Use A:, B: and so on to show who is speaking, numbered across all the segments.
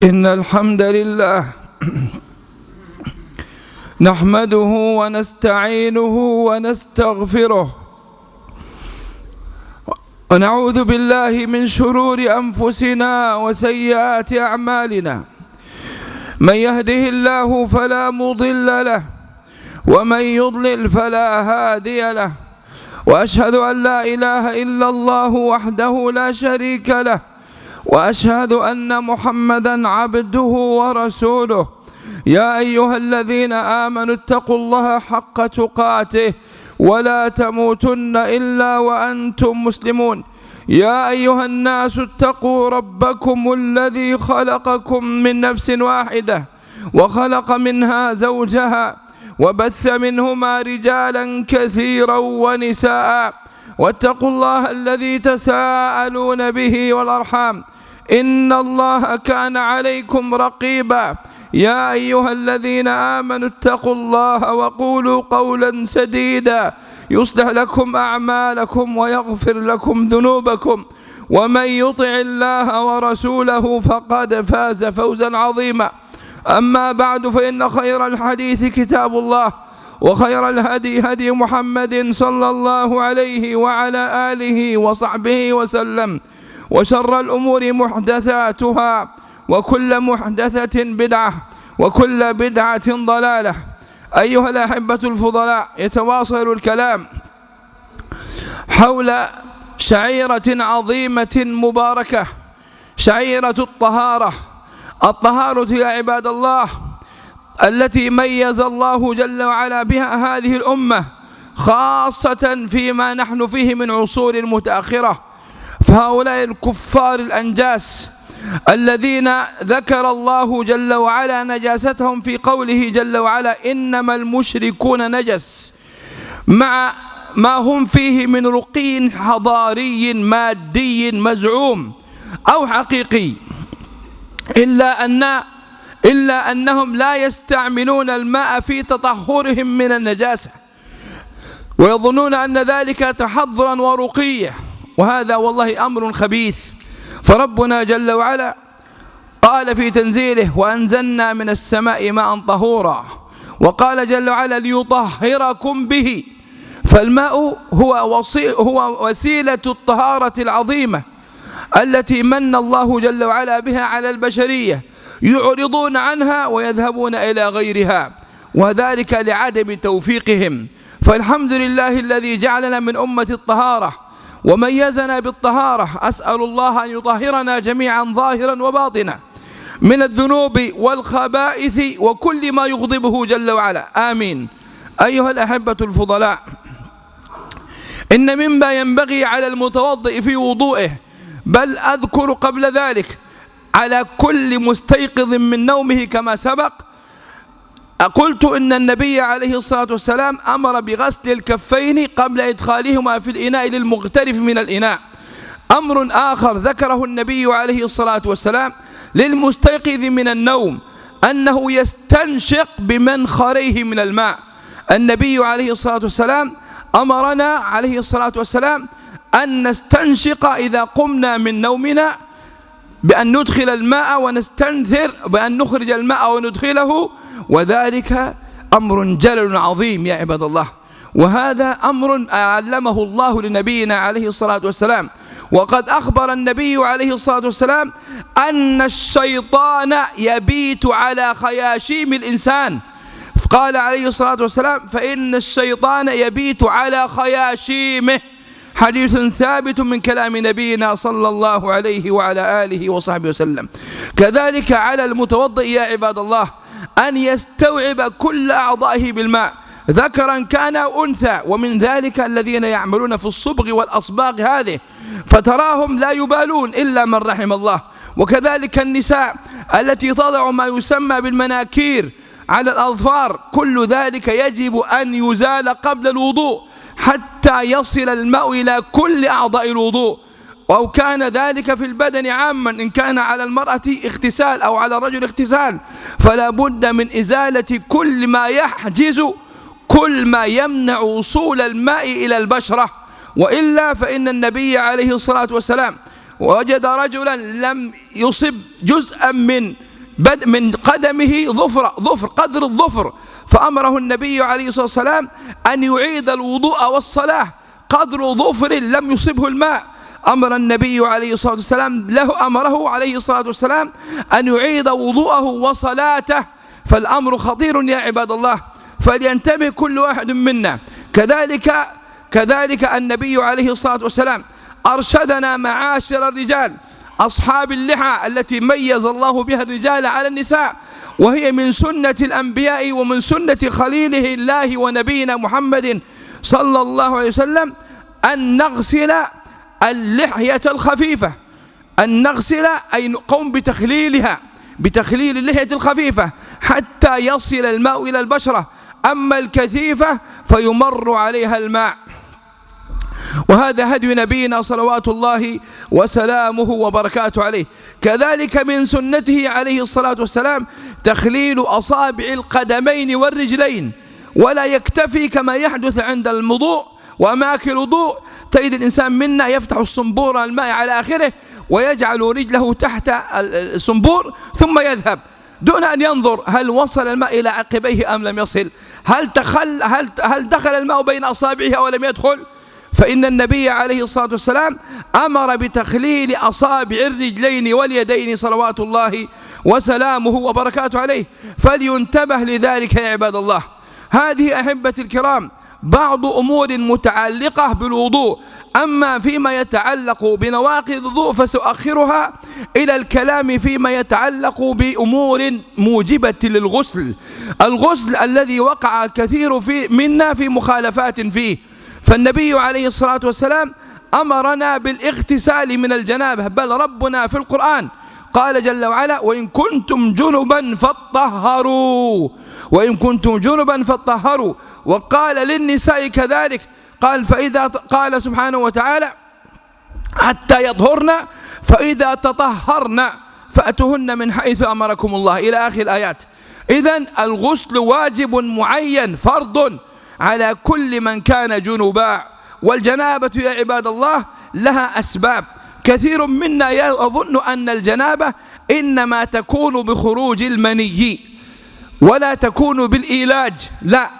A: إن الحمد لله نحمده ونستعينه ونستغفره ونعوذ بالله من شرور أنفسنا وسيئات أعمالنا، من يهده الله فلا مضل له ومن يضلل فلا هادي له، وأشهد أن لا إله إلا الله وحده لا شريك له، وأشهد أن محمدا عبده ورسوله. يا أيها الذين آمنوا اتقوا الله حق تقاته ولا تموتن إلا وأنتم مسلمون. يا أيها الناس اتقوا ربكم الذي خلقكم من نفس واحدة وخلق منها زوجها وبث منهما رجالا كثيرا ونساء، واتقوا الله الذي تساءلون به والأرحام إن الله كان عليكم رقيبا. يا أيها الذين آمنوا اتقوا الله وقولوا قولا سديدا يصلح لكم أعمالكم ويغفر لكم ذنوبكم، ومن يطع الله ورسوله فقد فاز فوزا عظيما. أما بعد، فإن خير الحديث كتاب الله، وخير الهدي هدي محمد صلى الله عليه وعلى آله وصحبه وسلم، وشر الأمور محدثاتها، وكل محدثة بدعة، وكل بدعة ضلالة. أيها الأحبة الفضلاء، يتواصل الكلام حول شعيرة عظيمة مباركة، شعيرة الطهارة. الطهارة يا عباد الله التي ميز الله جل وعلا بها هذه الأمة، خاصة فيما نحن فيه من عصور متأخرة. فهؤلاء الكفار الأنجاس الذين ذكر الله جل وعلا نجاستهم في قوله جل وعلا إنما المشركون نجس، مع ما هم فيه من رقي حضاري مادي مزعوم أو حقيقي، إلا أنهم لا يستعملون الماء في تطهرهم من النجاسة، ويظنون أن ذلك تحضرا ورقية، وهذا والله أمر خبيث. فربنا جل وعلا قال في تنزيله وأنزلنا من السماء ماء طهورا، وقال جل وعلا ليطهركم به. فالماء هو وسيلة الطهارة العظيمة التي من الله جل وعلا بها على البشرية، يعرضون عنها ويذهبون إلى غيرها، وذلك لعدم توفيقهم. فالحمد لله الذي جعلنا من أمة الطهارة وميزنا بالطهارة. أسأل الله أن يطهرنا جميعا ظاهرا وباطنا من الذنوب والخبائث وكل ما يغضبه جل وعلا، آمين. أيها الأحبة الفضلاء، إن مما ينبغي على المتوضئ في وضوئه، بل أذكر قبل ذلك على كل مستيقظ من نومه كما سبق، قلت إن النبي عليه الصلاة والسلام أمر بغسل الكفين قبل إدخالهما في الإناء للمغترف من الإناء. أمر آخر ذكره النبي عليه الصلاة والسلام للمستيقظ من النوم أنه يستنشق بمنخريه من الماء. النبي عليه الصلاة والسلام أمرنا عليه الصلاة والسلام أن نستنشق إذا قمنا من نومنا بأن ندخل الماء ونستنثر، بأن نخرج الماء وندخله، وذلك أمر جلل عظيم يا عباد الله. وهذا أمر علمه الله لنبينا عليه الصلاة والسلام. وقد أخبر النبي عليه الصلاة والسلام أن الشيطان يبيت على خياشيم الإنسان، قال عليه الصلاة والسلام فإن الشيطان يبيت على خياشيمه. حديث ثابت من كلام نبينا صلى الله عليه وعلى آله وصحبه وسلم. كذلك على المتوضئ يا عباد الله أن يستوعب كل أعضائه بالماء، ذكرا كان أو أنثى. ومن ذلك الذين يعملون في الصبغ والأصباغ هذه، فتراهم لا يبالون إلا من رحم الله. وكذلك النساء التي تضع ما يسمى بالمناكير على الأظفار، كل ذلك يجب أن يزال قبل الوضوء حتى يصل الماء إلى كل أعضاء الوضوء، أو كان ذلك في البدن عاما، إن كان على المرأة اغتسال أو على الرجل اغتسال، فلا بد من إزالة كل ما يحجز، كل ما يمنع وصول الماء إلى البشرة. وإلا فإن النبي عليه الصلاة والسلام وجد رجلا لم يصب جزءا من من قدمه ظفر قدر الظفر، فأمره النبي عليه الصلاة والسلام أن يعيد الوضوء والصلاة، قدر ظفر لم يصبه الماء. أمر النبي عليه الصلاة والسلام له، أمره عليه الصلاة والسلام أن يعيد وضوءه وصلاته. فالأمر خطير يا عباد الله، فلينتبه كل واحد منا. كذلك النبي عليه الصلاة والسلام أرشدنا معاشر الرجال أصحاب اللحى التي ميز الله بها الرجال على النساء، وهي من سنة الأنبياء ومن سنة خليله الله ونبينا محمد صلى الله عليه وسلم، أن نغسل اللحية الخفيفة، أن نغسل أي نقوم بتخليلها، بتخليل اللحية الخفيفة حتى يصل الماء إلى البشرة. أما الكثيفة فيمر عليها الماء. وهذا هدي نبينا صلوات الله وسلامه وبركاته عليه. كذلك من سنته عليه الصلاة والسلام تخليل أصابع القدمين والرجلين، ولا يكتفي كما يحدث عند المضوء وأماكن الوضوء، تجد الإنسان منا يفتح الصنبور الماء على آخره ويجعل رجله تحت الصنبور ثم يذهب دون أن ينظر هل وصل الماء إلى عقبيه أم لم يصل، هل دخل الماء بين أصابعه أو لم يدخل. فإن النبي عليه الصلاة والسلام أمر بتخليل أصابع الرجلين واليدين صلوات الله وسلامه وبركاته عليه، فلينتبه لذلك يا عباد الله. هذه أحبتي الكرام بعض أمور متعلقة بالوضوء. أما فيما يتعلق بنواقض الوضوء فسأخرها إلى الكلام فيما يتعلق بأمور موجبة للغسل، الغسل الذي وقع الكثير منا في مخالفات فيه. فالنبي عليه الصلاة والسلام أمرنا بالاغتسال من الجنابة، بل ربنا في القرآن قال جل وعلا: وإن كنتم جنبا فاطهروا، وإن كنتم جنبا فاطهروا. وقال للنساء كذلك، قال فإذا قال سبحانه وتعالى: حتى يطهرن فإذا تطهرن فأتوهن من حيث أمركم الله، إلى آخر الآيات. إذن الغسل واجب معين فرض على كل من كان جنبا. والجنابة يا عباد الله لها أسباب. كثير منا يظن أن الجنابة إنما تكون بخروج المني ولا تكون بالإيلاج، لا،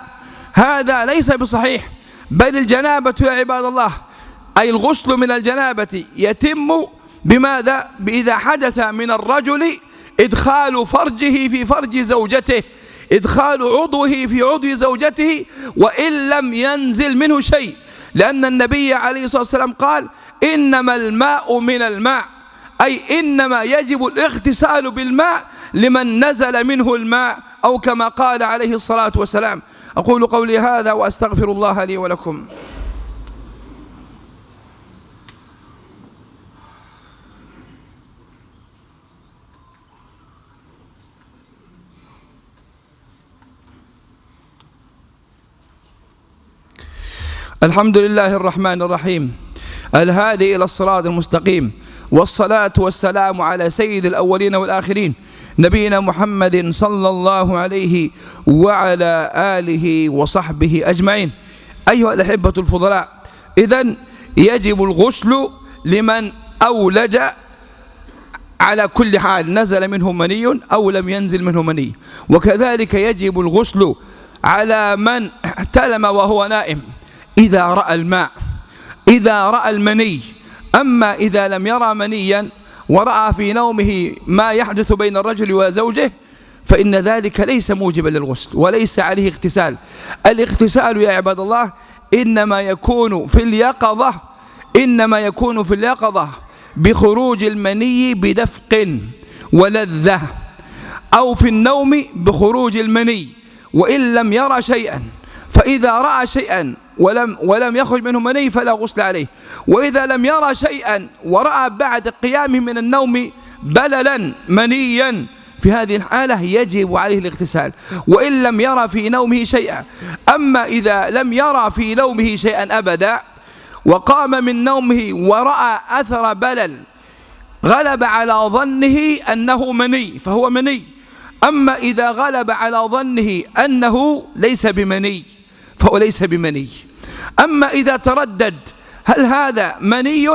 A: هذا ليس بصحيح. بل الجنابة يا عباد الله، أي الغسل من الجنابة، يتم بماذا؟ إذا حدث من الرجل إدخال فرجه في فرج زوجته، إدخال عضوه في عضو زوجته وإن لم ينزل منه شيء، لأن النبي عليه الصلاة والسلام قال: إنما الماء من الماء، أي إنما يجب الاغتسال بالماء لمن نزل منه الماء، أو كما قال عليه الصلاة والسلام. أقول قولي هذا وأستغفر الله لي ولكم. الحمد لله الرحمن الرحيم، الهادي إلى الصراط المستقيم، والصلاة والسلام على سيد الأولين والآخرين، نبينا محمد صلى الله عليه وعلى آله وصحبه أجمعين. أيها الأحبة الفضلاء، إذن يجب الغسل لمن أولج على كل حال، نزل منه مني أو لم ينزل منه مني. وكذلك يجب الغسل على من احتلم وهو نائم إذا رأى الماء، إذا رأى المني. أما إذا لم يرى منيا ورأى في نومه ما يحدث بين الرجل وزوجه فإن ذلك ليس موجبا للغسل وليس عليه اغتسال. الاغتسال يا عباد الله إنما يكون في اليقظة، إنما يكون في اليقظة بخروج المني بدفق ولذة، أو في النوم بخروج المني وإن لم يرى شيئا. فإذا رأى شيئا ولم يخرج منه مني فلا غسل عليه، وإذا لم يرى شيئا ورأى بعد قيامه من النوم بللا منيا، في هذه الحالة يجب عليه الاغتسال وإن لم يرى في نومه شيئا. أما إذا لم يرى في نومه شيئا أبدا وقام من نومه ورأى أثر بلل غلب على ظنه أنه مني فهو مني. أما إذا غلب على ظنه أنه ليس بمني فهو ليس بمني. أما إذا تردد هل هذا مني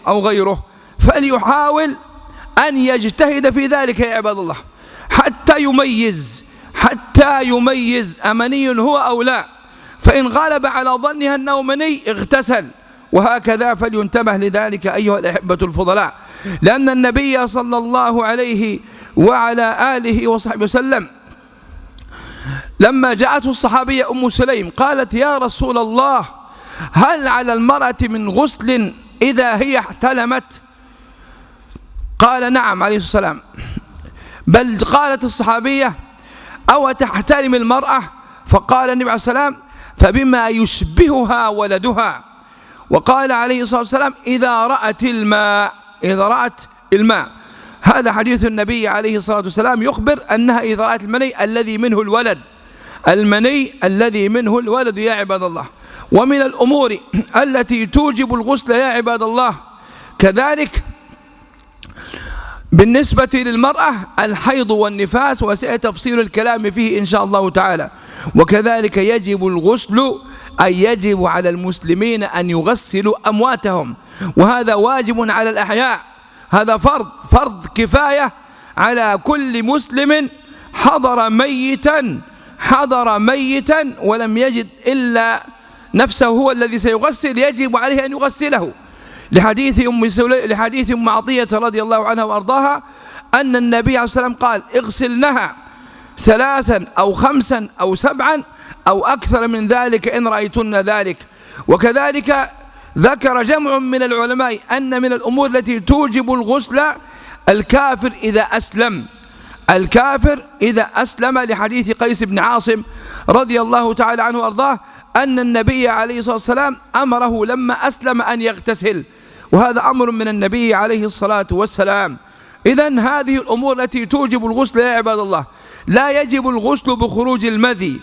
A: أو غيره فليحاول أن يجتهد في ذلك يا عباد الله. حتى يميز، حتى يميز أمني هو أو لا. فإن غلب على ظنها أنه مني اغتسل، وهكذا. فلينتبه لذلك أيها الأحبة الفضلاء، لأن النبي صلى الله عليه وعلى آله وصحبه وسلم لما جاءته الصحابية أم سليم قالت: يا رسول الله، هل على المرأة من غسل إذا هي احتلمت؟ قال: نعم عليه الصلاة والسلام. بل قالت الصحابية: أو تحتلم المرأة؟ فقال النبي عليه الصلاة والسلام: فبما يشبهها ولدها. وقال عليه الصلاة والسلام: إذا رأت الماء، إذا رأت الماء. هذا حديث النبي عليه الصلاة والسلام يخبر أنها إذا رأت المني الذي منه الولد، المني الذي منه الولد يا عباد الله. ومن الأمور التي توجب الغسل يا عباد الله كذلك بالنسبة للمرأة الحيض والنفاس، وسيتفصيل الكلام فيه إن شاء الله تعالى. وكذلك يجب الغسل، أي يجب على المسلمين أن يغسلوا أمواتهم، وهذا واجب على الأحياء، هذا فرض كفاية على كل مسلم حضر ميتا، حضر ميتا ولم يجد إلا نفسه هو الذي سيغسل، يجب عليه أن يغسله، لحديث أم عطية رضي الله عنها وأرضاها أن النبي عليه الصلاة والسلام قال: اغسلنها 3 أو 5 أو 7 أو أكثر من ذلك إن رأيتن ذلك. وكذلك ذكر جمع من العلماء أن من الأمور التي توجب الغسل الكافر إذا أسلم، الكافر إذا أسلم، لحديث قيس بن عاصم رضي الله تعالى عنه وأرضاه أن النبي عليه الصلاة والسلام أمره لما أسلم أن يغتسل، وهذا أمر من النبي عليه الصلاة والسلام. إذن هذه الأمور التي توجب الغسل يا عباد الله. لا يجب الغسل بخروج المذي،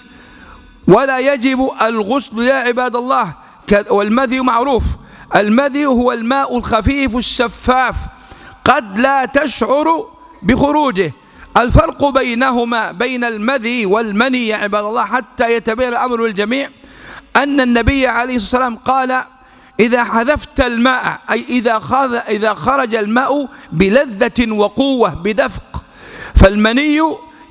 A: ولا يجب الغسل يا عباد الله، والمذي معروف، المذي هو الماء الخفيف الشفاف قد لا تشعر بخروجه. الفرق بينهما، بين المذي والمني يا عباد الله، حتى يتبين الأمر للجميع، أن النبي عليه الصلاة والسلام قال: إذا حذفت الماء، أي إذا خرج الماء بلذة وقوة بدفق، فالمني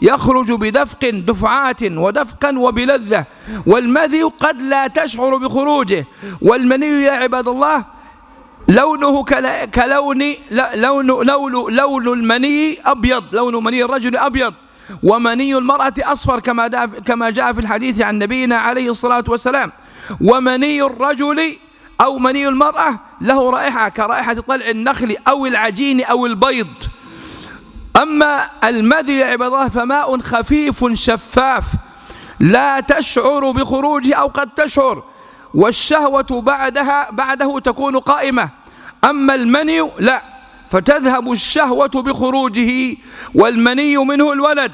A: يخرج بدفق، دفعات ودفقا وبلذة، والمذي قد لا تشعر بخروجه. والمني يا عباد الله لونه كلون لون المني أبيض، لون مني الرجل أبيض، ومني المرأة أصفر كما جاء في الحديث عن نبينا عليه الصلاة والسلام. ومني الرجل أو مني المرأة له رائحة كرائحة طلع النخل أو العجين أو البيض. أما المذي يا عباد الله فماء خفيف شفاف لا تشعر بخروجه أو قد تشعر، والشهوة بعده تكون قائمة. أما المني لا، فتذهب الشهوة بخروجه، والمني منه الولد،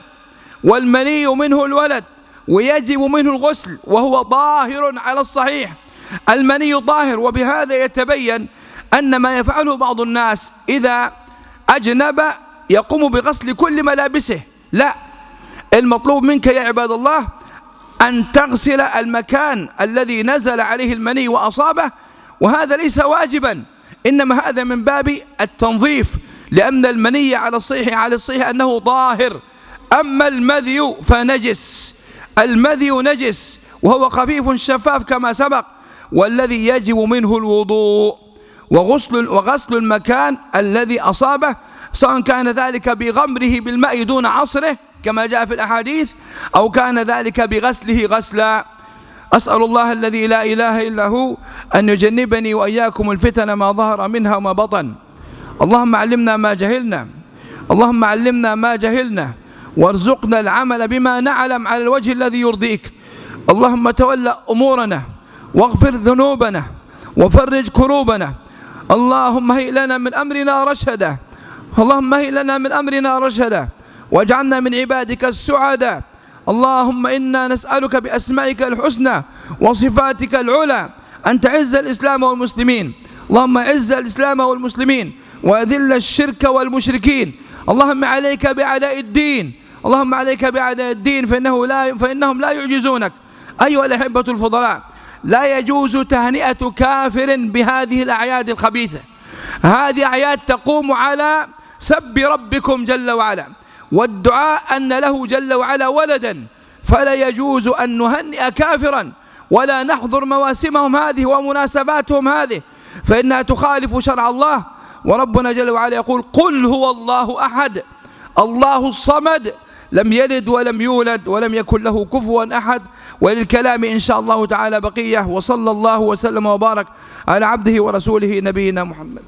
A: والمني منه الولد، ويجب منه الغسل، وهو طاهر على الصحيح. المني طاهر. وبهذا يتبين أن ما يفعله بعض الناس إذا أجنب يقوم بغسل كل ملابسه، لا، المطلوب منك يا عباد الله أن تغسل المكان الذي نزل عليه المني وأصابه، وهذا ليس واجبا، إنما هذا من باب التنظيف، لأن المني على الصحيح أنه طاهر. أما المذي فنجس، المذي نجس وهو خفيف شفاف كما سبق، والذي يجب منه الوضوء وغسل المكان الذي أصابه، سواء كان ذلك بغمره بالماء دون عصره كما جاء في الأحاديث، أو كان ذلك بغسله غسلا. أسأل الله الذي لا إله إلا هو أن يجنبني وإياكم الفتن ما ظهر منها وما بطن. اللهم علمنا ما جهلنا، اللهم علمنا ما جهلنا، وارزقنا العمل بما نعلم على الوجه الذي يرضيك. اللهم تولى أمورنا، واغفر ذنوبنا، وفرج كروبنا. اللهم هيئ لنا من أمرنا رشدا، اللهم هيئ لنا من أمرنا رشدا، واجعلنا من عبادك السعداء. اللهم إنا نسألك بأسمائك الحسنى وصفاتك العلى أن تعز الإسلام والمسلمين. اللهم عز الإسلام والمسلمين، وأذل الشرك والمشركين. اللهم عليك بأعداء الدين، اللهم عليك بأعداء الدين، فإنهم لا يعجزونك. أيها الأحبة الفضلاء، لا يجوز تهنئة كافر بهذه الأعياد الخبيثة. هذه أعياد تقوم على سب ربكم جل وعلا، والدعاء أن له جل وعلا ولدا. فلا يجوز أن نهنئ كافرا ولا نحضر مواسمهم هذه ومناسباتهم هذه، فإنها تخالف شرع الله. وربنا جل وعلا يقول: قل هو الله أحد، الله الصمد، لم يلد ولم يولد ولم يكن له كفوا أحد. وللكلام إن شاء الله تعالى بقية، وصلى الله وسلم وبارك على عبده ورسوله نبينا محمد.